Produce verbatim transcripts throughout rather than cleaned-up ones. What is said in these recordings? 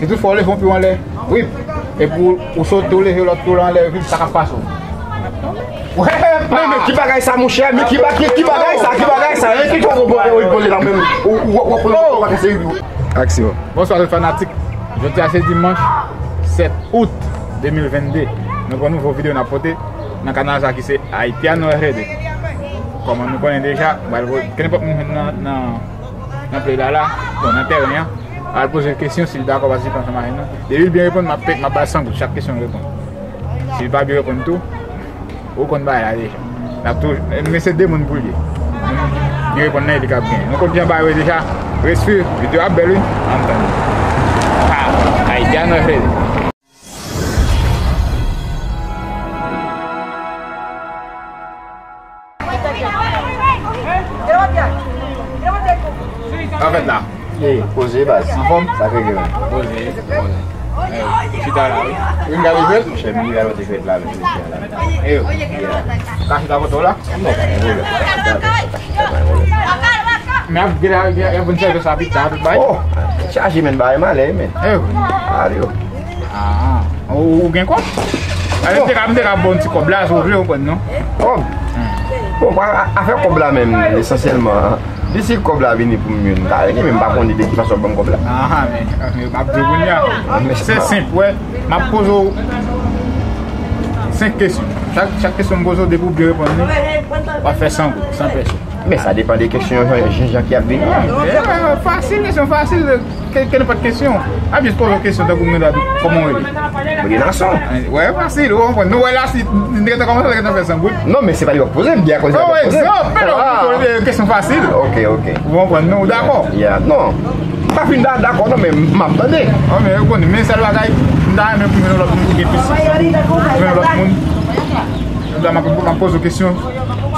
Si toutfwa w leve yon pye w anlè, wi, epi w sote, w leve lòt pye w la anlè, wi, sa k ap pase w? Wè, men, men ki bagay sa, monchè? Men ki ba-, ki, ki bagay sa? Ki bagay sa? E ki ton bon, e, wi, poze la menm. Ou, ou, ou, ou, ou, ou, ou, ou, Aksyon. Bonswa tout fanatik. Jodi a se dimanch sèt out de mil vennde. Nou gen yon nouvo videyo n ap pote nan kanal sa ki se Haitiano R D. Kòman nou konnen deja, m pral vo-, kenenpòt moun jwenn nan, nan, nan play la la, bon, nan tèren an, al poze l kesyon, si l dakò, pa si l pa ansanm avè nou. Depi l byen reponn, m ap pe-, m ap ba l san goud chak kesyon l reponn. Si l pa byen reponn tou, ou konn bagay la deja. N ap tou, men se de moun pou l ye. Moun ki reponn nan, e li k ap genyen. Nou konn jan bagay yo ye deja. Res swiv, videyo ap bèl, wi. Ann tann. Ah, Haitiano R D. Sa fèt la? Ye, poze baz. Anfòm? Sa k regle menm? Poze, poze. Eh, chita la, wi. Wi, m gade jwèt. Monchè, m gade jwèt la, men, mesye la. Eh, yo. Ka chita kote w la? Non, pa gen pwoblèm. Chita, chita, chita, pa gen pwoblèm. Men ap gade, y ap vin sèvi sa pita, tout bagay. Oh, chaje, men, bagay malè, men. Eh, yo. Ale, yo. Ah, ou, ou gen kòb? Ale, m te ka, m te ka ba w ti kòb la, si w vle, ou konprann, non? Kòb? Bon, a, a, afè kòb la menm, esansyèlman, depi kòb la vini pou m jwenn, m ta renmen, men m pa konnen de ki fason yo ban m kòb la. Ah, men, men, m ap di w kounye a. Ah, men se senp, wè. M ap poze w senk kesyon. Chak, chak kesyon m poze w, depi w byen reponn li, w ap fè san goud, san pèsòn. Men sa depann de kesyon jan, jan, jan ki ap vini an. Eh, fasil, kesyon fasil. Ke, kenenpòt kesyon. A, jis poze w kesyon tankou mwen la, kòman w rele? Mwen rele Nason. Wè, fasil, ou konprann. Nou wè la, si n te gentan kòmanse, n te gentan fè san goud. Non, men se pa li w ap poze m, m di akoz li ap poze m. Egzanp, men non, ah, kesyon fasil. Ok, ok. Ou konprann, non, ou dakò? Yeah, non. M pa fin da-, dakò, non, men m ap tande. An, men ou konnen, men sèl bagay, m ta renmen pou m jwenn yon lòt moun ki gen plis. Jwenn yon lòt moun. M ap, m ap poze w kesyon.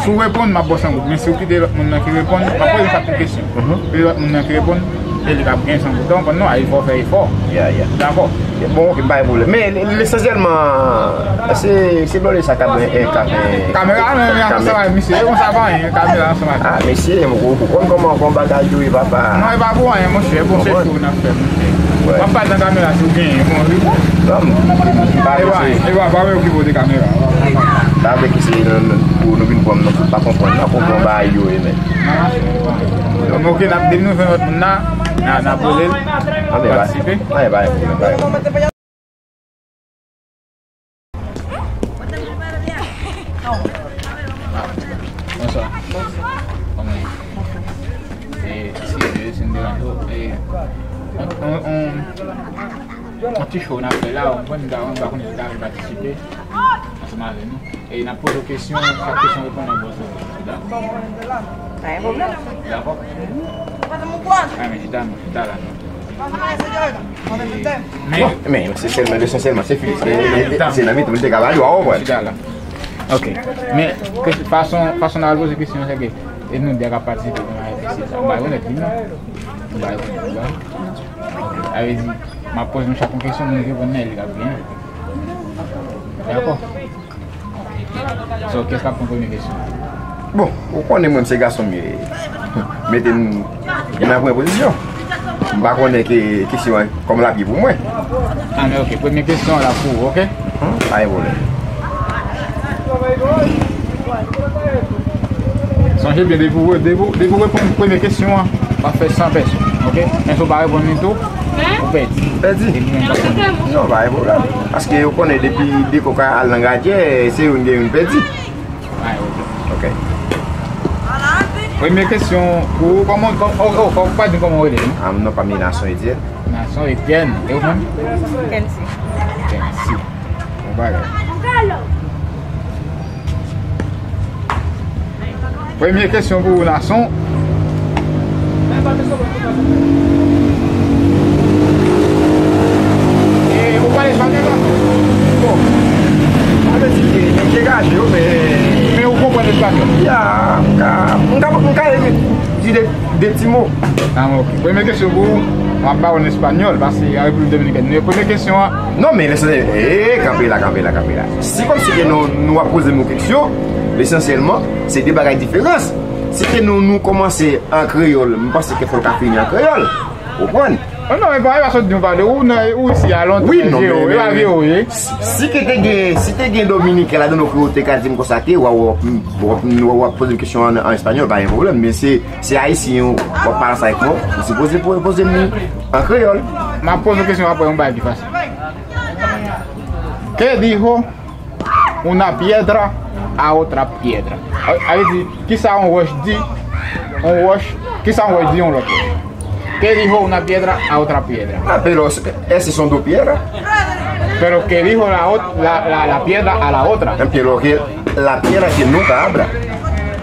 Si w reponn, m ap ba w san goud. Men si w kite lòt moun nan ki reponn, m ap poze l chak kesyon. Mhm. Kite lòt moun nan ki reponn, e li k ap gen san goud. Donk, non, a efò, fè efò. Yeah, yeah. Dakò. Bon, ok, pa gen pwoblèm. Men, l-, l-, esansyèlman, se, se blòdè sa k ap, e, e, ka-, e, kamera, men, men, kamè- sa va, misye, e konsa pa anyen, kamera, sa va. Ah, mesye, ou, ou konn kòman, kòman bagay yo ye, papa. Non, e pa pou anyen, monchè, bon, se show n ap fè, monchè. Wè. M ap pale nan kamera si w genyen, bon, wi. Non, m pa vle se. E pa, e pa, pa okipe w de kamera. Pa vle ki se nan, nan, pou nou vin pran m nan, pa konprann, pa konprann bagay yo ye, men. Donk, ok, n ap, depi nou jwenn lòt moun nan, n a, n a poze l, patisipe. Anben, pa gen pwoblèm, pa gen pwoblèm. Ah, bonswa. Kòman ye? E, eskize si m deranje w. E, on, on, on, on ti show n ap fè la, ou konprann, m ta, m ta konnen si w ta vle patisipe ansanm avè nou. E n ap poze w kesyon, chak kesyon reponn nan bò sa. Pa gen pwoblèm. Dakò? Ah, men chita non, chita la non. Men, men se sèlman, lesansyèlman, se fi, se, se nan mitan, mwen te ka pale, w a konprann. Chita la. Ok. Men, ke, fason, fason n a poze kesyon, se ke, e nou de k ap patisipe nan F S C sa. M pa rekonèt li, non. M pa rekonèt li, non. Ok. Sa vle di, m ap poze nou chak yon kesyon, moun ki reponn nan, e li k ap genyen. Dakò? So, kiyès k ap pran premye kesyon? Bon, ou konnen mwen, se gason m ye. Mete m nan premye pozisyon. M pa konnen ke kesyon an, kòman l ap ye pou mwen. Ah, men ok, premye kesyon an la pou ou, ok? Hmm, pa gen pwoblèm. Sonje byen, depi w, depi w, depi w reponn premye kesyon an, w ap fè san pèsòn, ok? Men si w pa reponn li tou, ou pèdi. Pèdi? Epi menm pa konnen. Non, pa gen pwoblèm. Paske yo konnen depi de kòk al nan gradyè, se youn gen youn pèdi. Ah, ok. Ok. Premye kesyon pou ou, kòman, kòm, oh, oh, fòk ou pa di kòman ou rele, non? Ah, non, pa m Nason Etienne. Nason Etienne. E ou menm? Kensi. Kensi. Bon bagay. Premye kesyon pou ou, Nason. E, ou pale espanyòl la? Bon. Sa vle di ke m degaje yo, men. Men ou konprann espanyòl? Ya, m ka, m ka, m ka di de, de ti mo. Ah, ok. Premye kesyon pou ou, m ap ba w an espanyòl, paske an Repiblik Dominikèn nou ye. Premye kesyon an. Non, men lese, e, kanpe la, kanpe la, kanpe la. Si kòmsi ke nou, nou ap poze m yon kesyon, lesansyèlman, se de bagay diferans. Si ke nou, nou kòmanse an kreyòl, m panse ke fò l ka fini an kreyòl. Ou konprann? Oh non, e pa, e pa sot di yon pale, ou nan, ou isi a lontan, wi, non, men, men, men, si, si ke te gen, si te gen Dominiken ladan nou ke ou te ka di m konsa ke, w ap, w ap, w ap poze m kesyon an, an espanyòl, pa gen pwoblèm, men se, se Ayisyen w ap pale sa avèk mwen, ou sipoze po-, poze m li an kreyòl. M ap poze w kesyon apre yon bagay ki fasil. ¿Qué dijo una piedra a otra piedra? A, a vle di, kisa yon wòch di, yon wòch, kisa yon wòch di yon lòt wòch? ¿Qué dijo una piedra a otra piedra? Ah, pero es-, esas son dos piedras. Pero ¿qué dijo la ot-, la, la, la piedra a la otra? Pero que la piedra que nunca habla.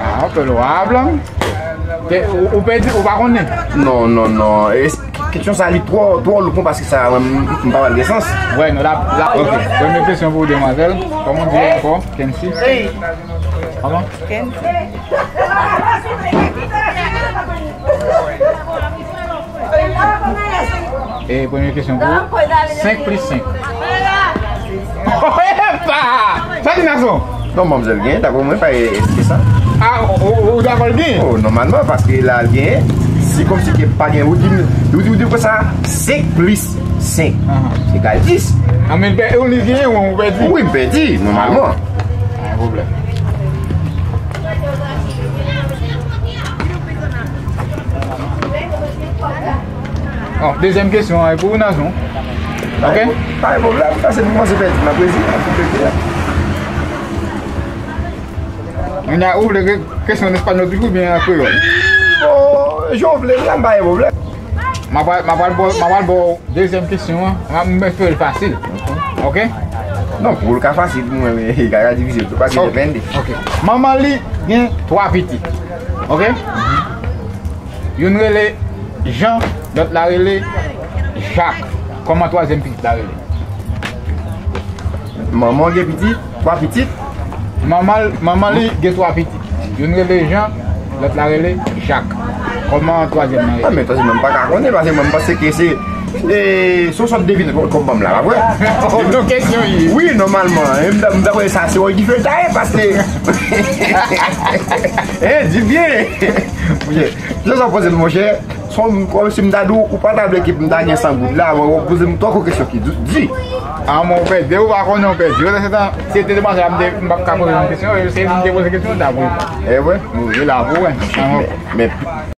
Ah, pero hablan. Te, ou, ou pèdi, ou pa konnen? Non, non, non. Es-, kesyon sa li twò, twò lou pou mwen paske sa, mwen, m, m pa wè l gen sans. Wè, nou la, la, ok. Premye kesyon pou demwazèl. Kòman w di ankò? Kensi? Kòman? Kensi. E premye kesyon pou ou. Senk plis senk. Epa! Sa di Nason? Non, manmzèl gen, daprè mwen, pa e, e sa. Ah, ou, ou, ou dakò l gen? Oh, nòmalman, paske la l gen, se kòmsi ke pa gen, ou di, ou di, ou di konsa, senk plis senk egal dis. Ah, men, ben, ou li gen, ou pèdi? Wi, m pèdi, nòmalman. Pa gen pwoblèm. Bon, dezyèm kesyon an, e pou ou, Nazon. Ok? Pa gen pwoblèm, pase pou mwen, se pèdi, m ap rezi, m ap rezi. Kounye a, ou vle ke-, kesyon an espanyòl toujou oubyen an kreyòl? Bon, jan w vle la, m pa gen pwoblèm. M ap, m ap, m ap ba w dezyèm kesyon an, m ap, m espere l fasil. Ok? Non, pou l ka fasil pou mwen, men, e ka difisil tou, paske depende. Ok. Manman li gen twa pitit. Ok? Youn rele Jan, lòt la rele Jak. Kòman twazyèm pitit la rele? Manman gen pitit, twa pitit. Manman, manman li gen twa pitit. Youn rele Jan, lòt la rele Jak. Kòman twazyèm nan rele? Ah, men twazyèm nan m pa ka konnen, paske mwen m panse ke se, e, se yon sòt devinèt w ap ban m la, pa vre? Oh, non, kesyon ye. Wi, nòmalman, e, m ta, m ta kwè sa se yon dife taye, paske, e, di byen. Monchè, jan sa poze l, monchè, se yon, kòmsi m ta di w, ou pa ta vle ke m ta gen san goud la, mwen w ap poze m twòp kesyon ki di, di. Ah, mwen, ou pèdi, ou pa konnen, ou pèdi. Yo, se tan, si te demwazèl la, m te, m p ap ka poze yon kesyon, se li m te poze kesyon, ta pou. E vre? Wi, la pou, wè. Men, men,